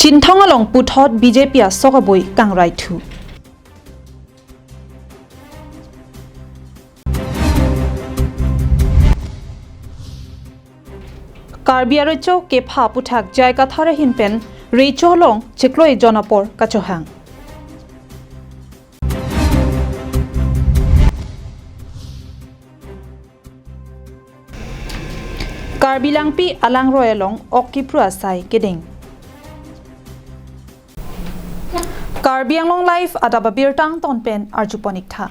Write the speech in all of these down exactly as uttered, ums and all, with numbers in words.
Chinthong along puthot B J P asok abui kangrai thu. Karbi arecho kepha aputhak J I Kathar ahin pen recho along chiklo ejon apor kachohang. Karbi Langpi alangroi along ok kipru asai kedeng. Karbi Anglong Live adap abirta angton pen arjupon ik tha.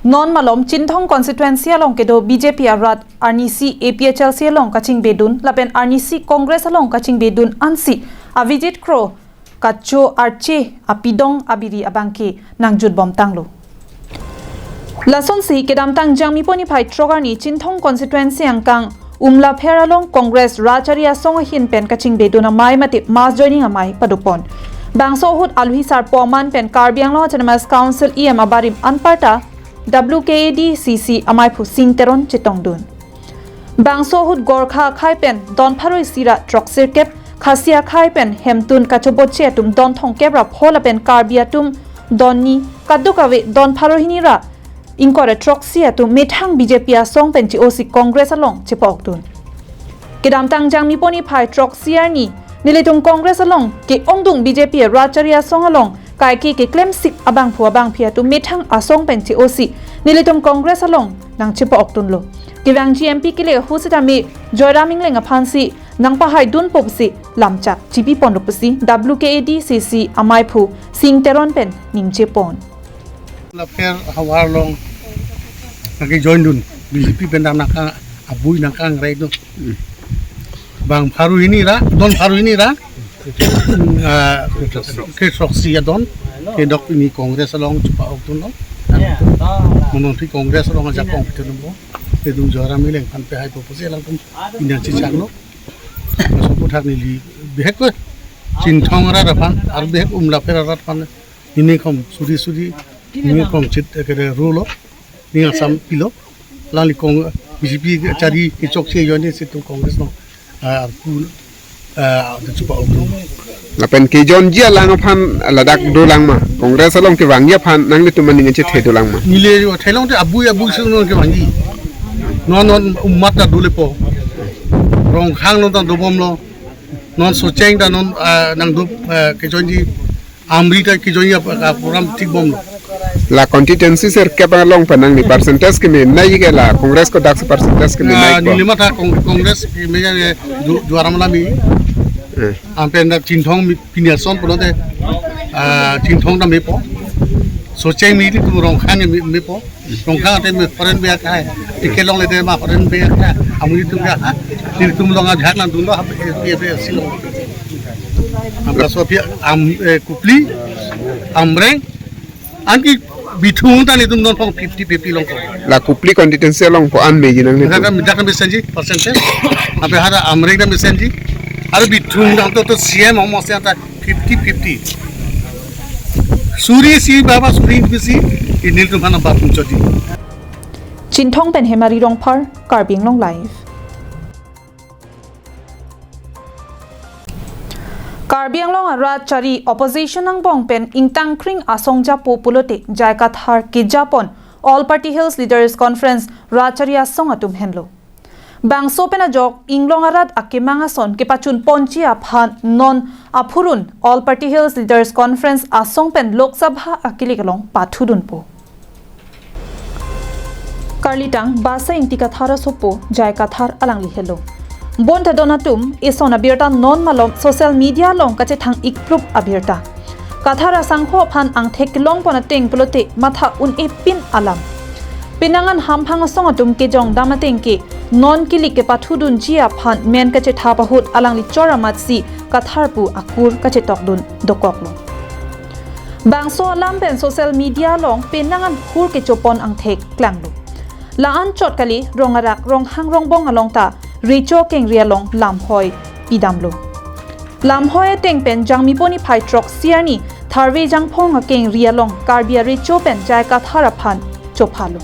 Non malom Chinthong constituency along kedo B J P arat arnisi A P H L C along kachingbedun lapen arnisi Congress along kachingbedun ansi Avijit Kro kacho arche apidong abiri abangke nangjutbom tanglo. Lasonsi kedamtang Jangmipo niphai throk arni Chinthong constituency angkang Umlapher along Congress Rachari Asong ahin pen kachingbedun amei mate mass joining amei padopon. Bangso ahut aluhi sarpo aman pen Karbi Anglong Autonomous Council E M abarim anparta W K A D C C ameiphu Sing Teron chetongdun. Bangso ahut Gorkha akhai pen don pharo isi ra throksirkep, Khasi akhai pen hemtun kachoboche atum don thomkep ra pho lapen Karbi atum don ni, kadokave don pharo hini ra ingkoi ra throksi atum methang B J P asong pen che-osi Congress along chepa-okdun. Kedamtang Jangmipo niphai throksi arni nelitum Congress along ke-ongdung B J P Rachari Asong along kaike keklemsip abangphu abangphi atum methang asong pen che-osi nelitum Congress along nangchepa-okdunlo. Kevangji M P kelek ahut sitame Joyram Engleng aphansi nangpahaidunpo pusi lamchak chipiponlo pusi W K A D C C ameiphu Sing Teron pen ningjepon. Umlapher havar along nangkejoindun B J P pen nangka abui nangkangrai do. Bang pharo hini ra, don pharo hini ra. Ah, ke throksi adon, ke dok pini Congress along chepa-okdunlo. Monon phi Congress along ajakong pitun bo. Kedung Joyram Engleng aphan pehaipo pusi alangtum pini nangchechaklo. Bangso aputhak neli bihek ko Chinthong arat aphan, ar bihek Umlapher arat aphan. Nelitum suri suri, nelitum chit, eh, kere rulo, neli Assam pilo, alangli Cong-, B J P chari kechokche ajoine si itum Congress along, ah, arpu, ah, chepa-okdun. Lapen kejoinji alang aphan ladak dolang ma, Congress along kevangji aphan nanglitum aning chethe dolang ma. Neli thelong te abui abui si non kevangji. Non non ummat ta dolepo. Rongkhang non ta dobomlo. Non Socheng ta non, ah, nangdo, ah, kejoinji Amri ta kejoinji ap-, ah, program thik bomlo. La constituency sirkep along pen nangli percentage keme nai ke la Congress ko daksi percentage keme nai ko. Neli matha Cong-, Congress keme ya, eh, Ju-, Joyram la me. Eh. Anpen ta Chinthong me pini ason pulote, ah, Chinthong ta mepo. Socheng me ilitum Rongkhang me, mepo. Rongkhang ate me foreign biak hai. Ticket longle te ma foreign biak hai. Amu ilitum ya. Ilitum along ajak nangdunlo ha, eh, eh, eh, silong. Amra so pia am, eh, Kopili, Amreng. Anke Bithung ta nelitum non phong fifty fifty longpo. La Kopili constituency along ko-an meji nanglitum? Dak ta mesenji percentage. Ape hara Amreng ta mesenji. Are Bithung ta to, to C M homo se ta fifty fifty. Suri isi baba suri isi, nelitum hana bapun chodi. Chinthong pen Hemari Rongphar, Karbi Anglong Live. Karbi Anglong arat chari opposition angbong pen ingtangkring asong japo pulote J I Kathar kejapon All Party Hills Leaders Conference Rachari Asong atum henlo. Bangso pen ajok inglong arat akemang ason kepachunponji aphan non aphurun All Party Hills Leaders Conference Asong pen Lok Sabha akilik along pathudunpo. Karlitang Basa Ingti Kathar asopo J I Kathar alangli helo. Bonta don atum eson abirta non malom social media along kachethang ikplup abirta. Kathar asangho aphan angthek kelongpon ateng pulote matha un-e pin alam. Penang an hamphang asong atum kejongdam ateng ke non kilik kepathudunji aphan men kachethap ahut alangli chor amatsi Kathar pu akur kachetokdun dokoklo. Bangso alam pen social media along penang an hur kechopon angthek klanglo. La-an chot kali Rongarak Ronghang Rongbong along ta recho kengri along lamhoi pidamlo. Lamhoi ateng pen Jangmipo niphai throksi arni Tharve Jangphong akengri along Karbi arecho pen J I Kathar aphan chophalo.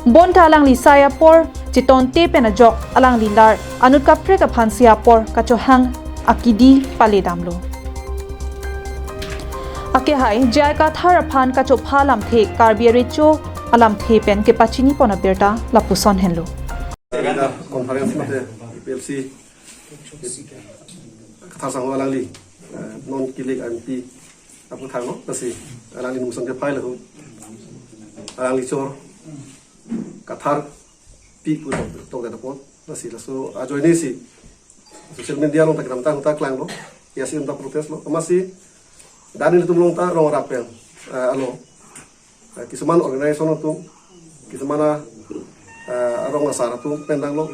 Bonta alangli sai apor chetonte pen ajok alangli lar anut kaprek aphansi apor kachohang akidi paledamlo. Akehai J I Kathar aphan kachopha alamthe Karbi Recho alamthe pen kepachini pon abirta lapuson henlo. Ida conference mate A P L C Kathar sangho alangli, eh, non kilik M P aputhak lo, lasi alangli nomination ke file ho. Alangli chor Kathar pi pu tok tok da pon, lasi laso ajoine si social media along ta kedamtang ta klanglo, ya si unta protest lo, amatsi dan ilitum along ta rong rapen, eh, alo. Eh, kisuman organization atum, kisuman a, eh, arong asar atum pen danglo.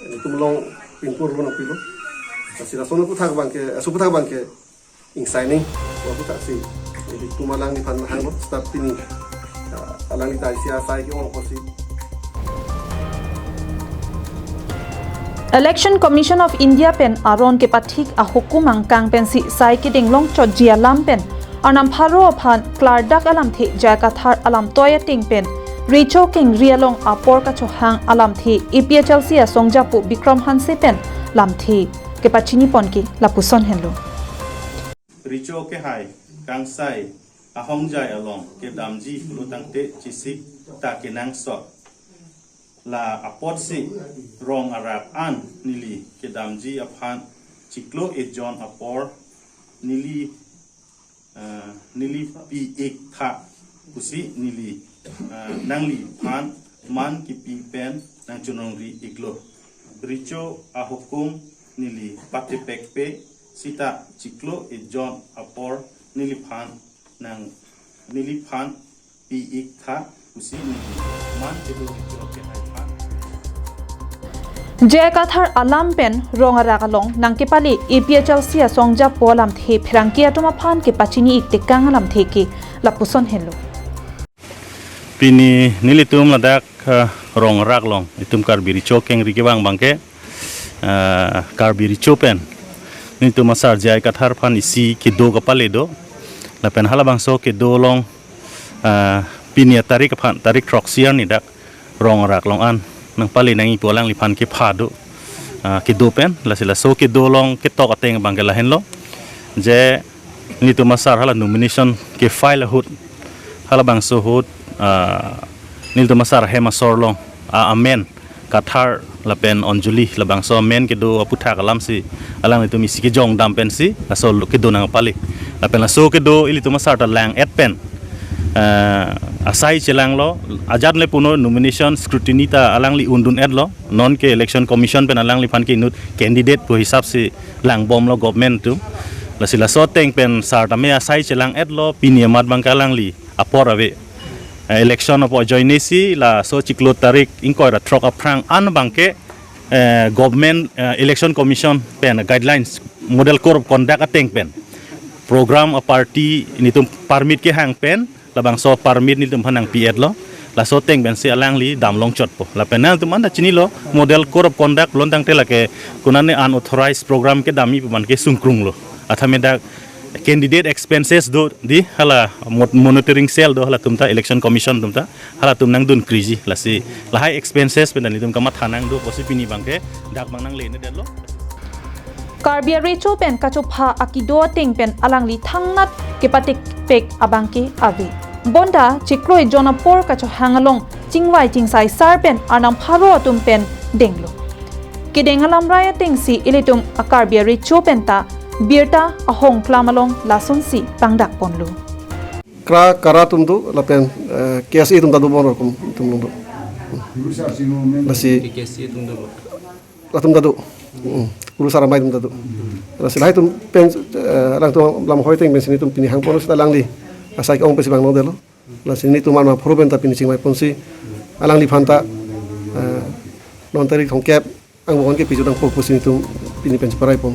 Ilitum along pinpur lo nangpilo. Lasi lason aputhak abangke, eh, aso aputhak abangke, ing signing, aputhak si. Ilitum alangliphan hanglo, start pini. Eh, alangli ta isi asai ke-ong apotsi. Election Commission of India pen aron kepathik ahukum angkang pensi sai kedeng longchotji alam pen Arnam pharo aphan klardak alamthe J I Kathar alamtoi ateng pen Recho kengri along apor kachohang alamthe A P H L C asongjapo Bikram Hanse pen lamthe kepachini pon ke lapuson henlo. Recho kehai kangsai ahongjai along kedamji pulo tangte chesik ta kenangsot. La apotsi rong arak an neli kedamji aphan chiklo ejon apor neli, eh, neli pi-ik tha pusi neli, eh, nangliphan man kipi pen nangchonongri-iklo. Recho ahukum neli patepekpe sita chiklo ejon apor neliphan nang neliphan pi-ik tha pusi neli man kedo Recho kehai aphan. J I Kathar alam pen rong arak along nangkepale A P H L C asongjapo alamthe pherangke atum aphan kepachini-ik tekang alamthe ke lapuson henlo. Pini nelitum ladak, eh, rong arak along itum Karbi Recho kengri kevang abangke, eh, Karbi Recho pen nelitum asar J I Kathar aphan isi kedo kapale do. Lapen halabangso kedo along, eh, pini atarik aphan, tarik throksi arni dak rong arak along an nangpale nangji pu alangliphan kepha do, eh, kedo pen, lasi laso kedo along ketok ateng abangke lahenlo. Je nelitum asar hala nomination ke-file ahut, halabangso ahut, ah, nelitum asar hem asor along, ah, amen Kathar lapen Anjali labangso amen kedo aputhak alamsi alanglitum isi kejongdam pensi laso kedo nangpale. Lapen laso kedo ilitum asar ta lang-et pen, ah, asai chelanglo, ajat le puno nomination scrutiny ta alangli undun-etlo, non ke Election Commission pen alangliphan ke inut candidate pu hisap si langbomlo government atum. Lasi laso ateng pen sar tame asai chelang-etlo, pini amat abangke alangli apor ave. Eh, election apor ajoine si laso chiklo tarik ingkoi ra throk aphrang an abangke, eh, government, eh, Election Commission pen guidelines, model code of conduct ateng pen program a-party nelitum permit kehang pen labangso permit nelitum aphan nangpi-etlo. Laso ateng pensi alangli dam longchotpo. Lapen nangtum anta chinilo, model code of conduct pulo tangte lake konane unauthorized program kedamji pu abangke sungkrunglo. Athame dak candidate expenses do dei, hala mo-, monitoring cell do, halatum ta, Election Commission atum ta halatum nangdunkriji, lasi lahai expenses pen nelitum kamatha nangdo pusi pini abangke dak abang nanglenedetlo. Karbi Recho pen kachopha akido ateng pen alangli thangnat kepatikpek abangke ave. Bonta chiklo ejon apor kachohang along chingvai chingsai sar pen Arnam pharo atum pen denglo. Kedeng alamrai atengsi ilitum a-Karbi Recho pen ta birta ahongklam along lasonsi pangdak ponlo. Kra kara atum do, lapen, eh, K S A atum ta do, bon rokom atum do. Lasi K S A atum do. Latum ta do. Hmm. Kurusar amei atum ta do. Lasi lahai atum pen, eh, alangtum lam hoi ateng pensi nelitum pini hangpon sita alangli asai ke-ong pensi vanglo detlo. Lasi nelitum Arnam pharo pen ta pini chingvai ponsi alangliphan ta, eh, non tarik thomkep angbong ke piju nangpo pusi nelitum pini pensi parai pon.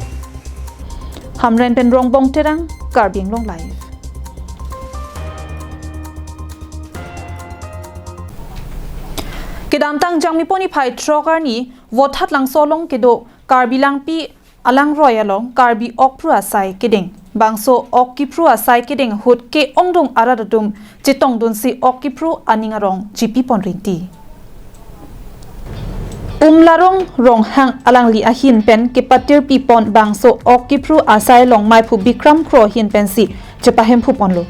Hamren pen Rongbong Terang, Karbi Anglong Live. Kedamtang Jangmipo niphai throk arni Vothatlangso along kedo Karbi Langpi alangroi along Karbi okphru asai kedeng. Bangso ok kiphru asai kedeng ahut ke-ongdung arat atum chetongdunsi ok kiphru aning arong chipipon rinti. Umlarong Ronghang alangli ahin pen kepatir pipon bangso ok kiphru asai along maiphu Bikram Kro ahin pensi chepahemphu ponlo.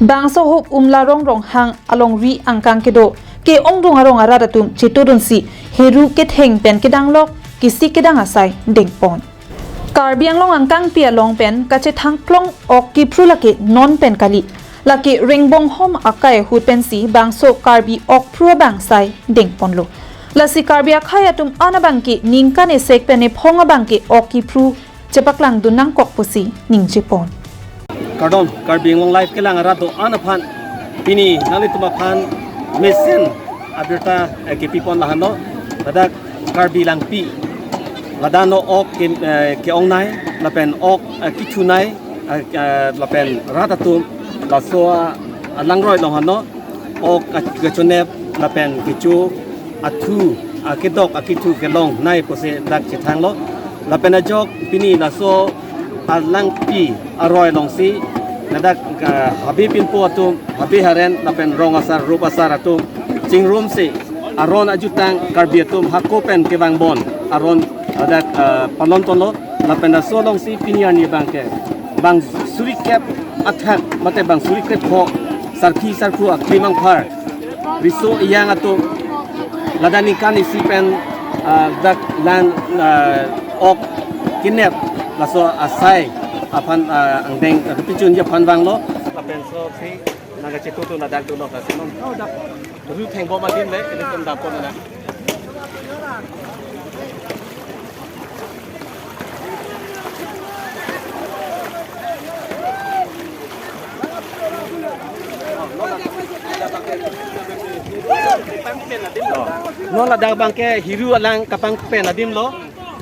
Bangso Hup Umlarong Ronghang alongri angkang kedo ke-ongdung arong arat atum chetudunsi heru ketheng pen kedanglok kesik kedang asai dengpon. Karbi Anglong angkangpi along pen kachethangklong ok kiphru lake non pen kali. Lake Ringbonghom akai ahut pensi bangso Karbi okphru abang sai dengponlo. Lasi Karbi akhei atum an abangke ningkan esek pen ephong abangke ok kiphru chepaklangdun nangkok pusi ningjepon. Kardom, Karbi Anglong Live kelang arat do-an aphan, pini nanglitum aphan mesen abirta, eh, kepipon lahenlo, ladak Karbi Langpi, ladak no ok ke, eh, ke-ongnei, lapen ok, eh, kithunei, eh, eh, lapen rat atum laso, ah, alangroi along henlo, ok, ah, kechonep, lapen kecho, athu, ah, kedok, ah, kithu kelongnei pusi dak chethanglo. Lapen ajok pini laso Karbi Langpi aroi alongsi ladak, ah, habe pinpo atum, habe haren lapen rong asar, rup asar atum chingrumsi aron ajutang Karbi atum hako pen kevangbom aron ladak, ah, palon tonlo. Lapen laso alongsi pini arni abangke bang suri kep athak mate bang suri kep ho sarpi sarpo akli mangphar riso ejang atum ladak ningkan isi pen, ah, dak lang, ah, ok kenep laso asai aphan, ah, angdeng, ah, pichunji aphan vanglo. Lapen laso si nangkachetudun ladak dolo, lasi non, oh, dak ru thengbom adim le, ilitum dampon na. Non ladak abangke heru alang kapangpen adim lo.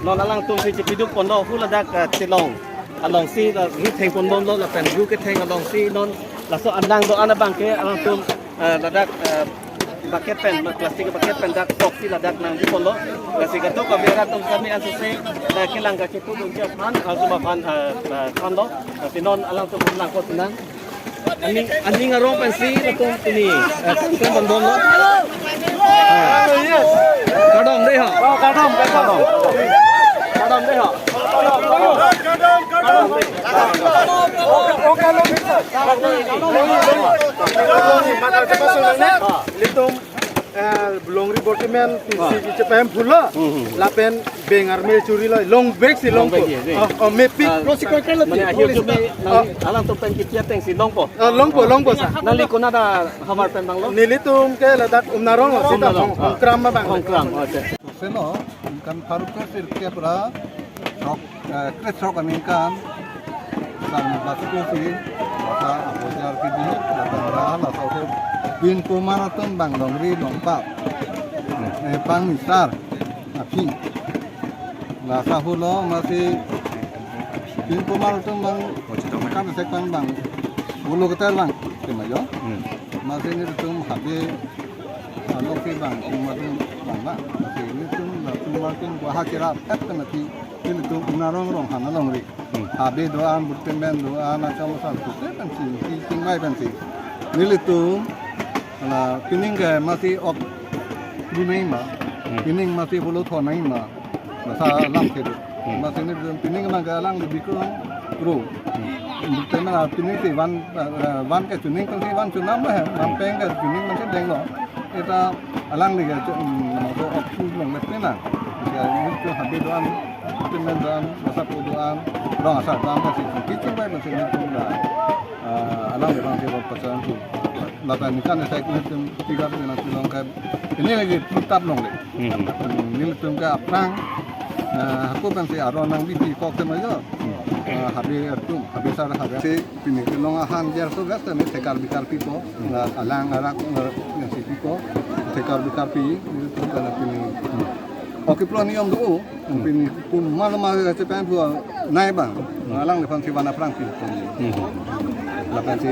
Non alangtum si chepiduk ponlo, hu ladak, eh, chelong alongsi la ru thengponbomlo, lapen ru ketheng alongsi non laso alang do-an abangke alangtum, eh, ladak, eh, bucket pen, plastic bucket pen dak toksi ladak nangdi ponlo. Lasi kadokave arat atum kami ansose, eh, kelang kachetudunji aphan, laso aphan, eh, eh, thanlo. Lasi non alangtum langkot nang. Aning, aning arong pensi latum pini, eh, kangkang ponbomlo. Ah. Kardom dei ho. Oh, kardom, kardom. Kardom dei ho. Ilitum, eh, longri bortimen, ah, si chepahemphulo, hmm, hmm, lapen beng arme churi lo, long bag si longpo. Long bag, yes, yes. Oh, oh, mepik. Ah, mane akhir jume, ah, nang alangtum pen kitia teng si longpo. Ah, longpo, longpo, sir. Nangli konat ahavar pen vanglo? Nelitum ke ladak Umlarong lo, sita Umlarong, Hong-, ah, Hongkram abang. Hongkram, oh, sir. Seno, kan pharuk ke sirkep ra, sok, eh, kre sok aningkan, sang basko si, lasa abojar kidi, lapen ra, lasa ho, pinpo mar atum bang longri longpat, eh, pangnisar aphi. Lasa hulo masi pinpo mar atum bang, kan sekpan bang, bulu keter bang, kemayo. Hmm. Masi nelitum habe along ke bang, cuma tu bang lah. Masi nelitum, latum makin gua hakirat, et kan nanti, nelitum Umlarong Ronghang alongri. Hmm. Habe do-an, bortimen do-an, acham asal pute pensi, si tingbai pensi. Nelitum, la pining ke masi ok bunai ma, hmm, pining masi bulu thonai ma. Lasa alam kedo. Hmm. Masi nelitum pining abangke alangli bikro ro. Hmm. Bortimen pining si van, eh, van ke chuning kan si van chunam lah, van, hmm, peng ke chuning kan si denglo. Ita alangli ke chu, hmm, mako ok su long le pena. Ya, nelitum habe do-an, bortimen do-an, lasa po do-an, rong asar do-an ke si kiching bai masi nelitum la, eh, alangli abangke ro pasan tu. Lapen ningkan esek nelitum tiga tu nang tulong ke. Ini lagi tetap long le. Hmm. Hmm, nelitum ke aphrang, eh, hako pensi aron nangbipi kok tema jo. Hmm. Eh, habe atum, habe sar habe. Si pini kelong ahan jar so gas tame thekar bikar pipo, hmm, eh, alang arak, eh, yang si pipo, thekar bikar pi, nelitum ke la pini. Hmm. Oke, pulo niyom do, hmm, pini pu maloma ke chepen pu nai bang, hmm, alangliphan si van aphrang pi. Hmm. Lapen si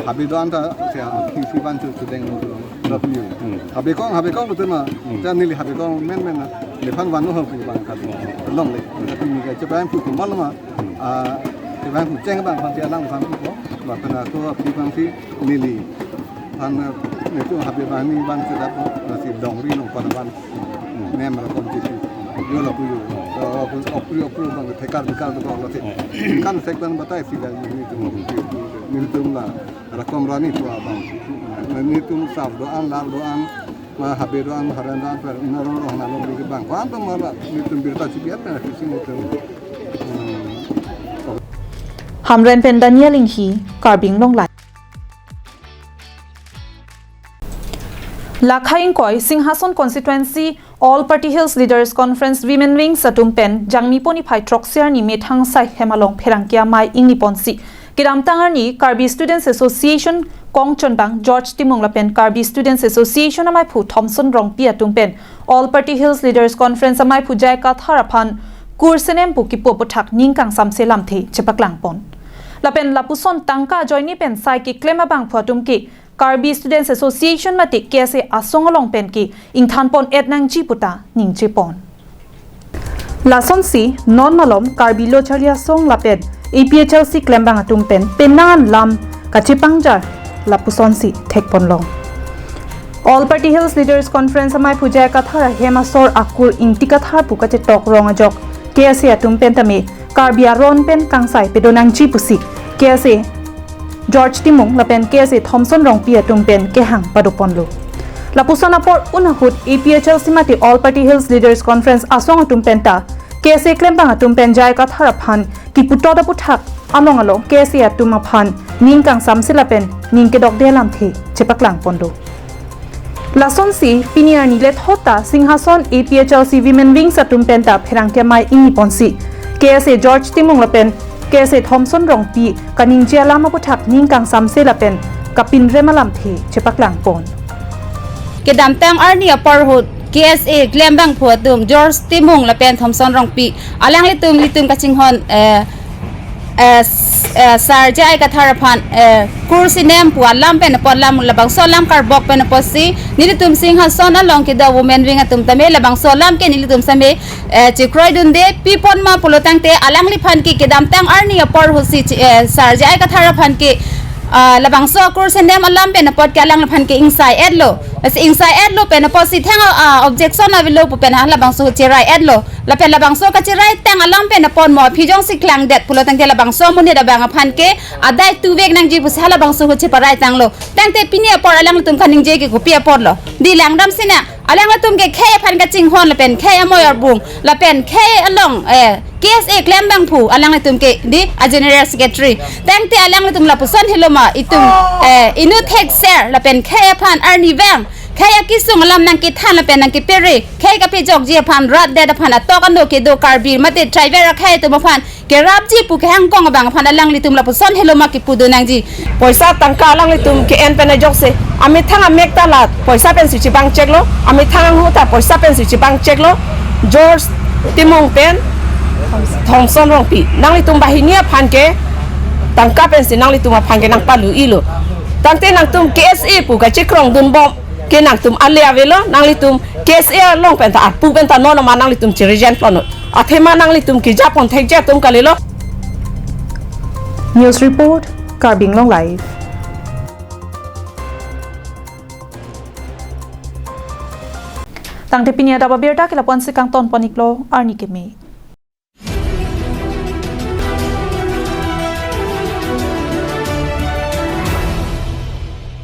habe do-an ta si, ah, si van chu chudeng lo. Lapu yo. Hmm. Habe kong, habe kong betul ma. Hmm. Jan neli habe kong men men na. Liphan van no ha pu bang kat. Hmm. Long le. Tapi ni ka chepen pu kumal ma. Hmm. Ah, chepen pu cheng bang phan si alang phan pu ko. Lapen ako aphi phan si neli. Phan, eh, netum habe bang ni bang si dapo, na si longri nong pada bang. Hmm. Nem ra kom si. Yo lapu yo. Oh, aku, aku, aku bang thekar bikar tu ko lo si. Hmm. Kan sekpan batai si bang ni tu. Hmm. Nelitum la rakom rani tua abang. Nelitum sap do-an, lal do-an, la habe do-an, haren do-an, per narong rong nalong di bang. Kuan to mala nelitum birta chibiat na kisi nelitum. Hmm. Hamren pen Daniel Inghi, Karbi Anglong Live. Lakha ingkoi Singhason Constituency All Party Hills Leaders Conference Women Wings atum pen Jangmipo niphai throksi arni methang sai hem along pherangke amei ingni ponsi, kedamtang arni Karbi Students Association kongchonbang George Timung lapen Karbi Students Association ameiphu Thomson Rongpi atum pen All Party Hills Leaders Conference ameiphu J I Kathar aphan kursenem pu kipu aputhak ning kangsamse lamthe chepaklang pon. Lapen lapuson tangka ajoine pen sai keklem abangphu atum ke Karbi Students Association mate K S A asong along pen ke ingthan pon et nangji puta ningje pon. Lasonsi non malom Karbi Lo Charli Asong lapen A P H L C klembang atum pen penang lam kachepangjar lapusonsi thek ponlong. All Party Hills Leaders Conference ameiphu J I Kathar ahem asor akur Ingti Kathar pu kachetok rong ajok K S A atum pen tame Karbi aron pen kangsai pedo nangji pusi K S A George Timung lapen K S A Thomson Rongpi atum pen kehang pado ponlo. Lapuson apor un ahut A P H L C mate All Party Hills Leaders Conference asong atum pen ta K S A klembang atum pen J I Kathar aphan kiputot aputhak along along K S A atum aphan ning kangsamse lapen ning kedokde lamthe chepaklang ponlo. Lasonsi pini arni lethot ta Singhason A P H L C Women Wings atum pen ta pherangke amei ingni ponsi K S A George Timung lapen K S A Thomson Rongpi kaningje alam aputhak ning kangsamse lapen kapinrem alamthe chepaklang pon. Kedamtang arni apor ahut K S A klembangphu atum George Timung lapen Thomson Rongpi alanglitum nelitum kachinghon, eh, eh, s-, eh, Sir J I Kathar aphan, eh, kursenem pu alam pen apot lam labangso alam karbok pen apotsi nelitum Singhason along kedo Women Wing atum tame labangso alam ke nelitum same, eh, chekroidunde pipon ma pulo tangte alangliphan ke kedamtang arni apor ahutsi chi-, eh, Sir J I Kathar aphan ke, ah, labangso kursenem alam pen apot ke alangliphan ke ingsai etlo. Lasi ingsai etlo pen apotsi thang, ah, objection avelo pu pen halabangso cherai etlo. Lapen labangso kacherai tang alam pen apot mo aphi jongsi klangdet pulo tangte labangso amonit abang aphan ke adai tuvek nangji pusi halabangso ahut cheparai tanglo. Tangte pini apor alanglitum kaningje ke kopi aporlo? Dei langdamsi nang, alanglitum ke khei aphan kachinghon lapen khei amoi arbung lapen khei along, eh, K S A klembangphu alanglitum ke dei a General Secretary. Tangte alanglitum lapuson helo ma itum, eh, inut thekser lapen khei aphan arnivang khei akesung alam nangkethan lapen nangkepere, khei kapejokji aphan, rat det aphan, atok ano kedo Karbi mate tribal akhei atum aphan kerapji pu kehangkong abang aphan alanglitum lapuson helo ma kipudo nangji. Poisa tangka alanglitum ke-en pen ajoksi amethang amek ta la poisa pensi chebang cheklo, amethang anghu ta poisa pensi chebang cheklo. George Timung pen Thomson Rongpi, nanglitum banghini aphan ke tangka pensi nanglitum aphan ke nangpalu-ilo. Tangte nangtum K S A pu kachekrongdunbom ke nangtum ale avelo, nanglitum K S A along pen ta arpu pen ta non ma nanglitum chirijen plono. Athema nanglitum kejapon thekje atum kalilo. News report, Karbi Anglong Live. Tangte pini adap abirta ke lapu-ansi kangton pon-iklo, arni keme.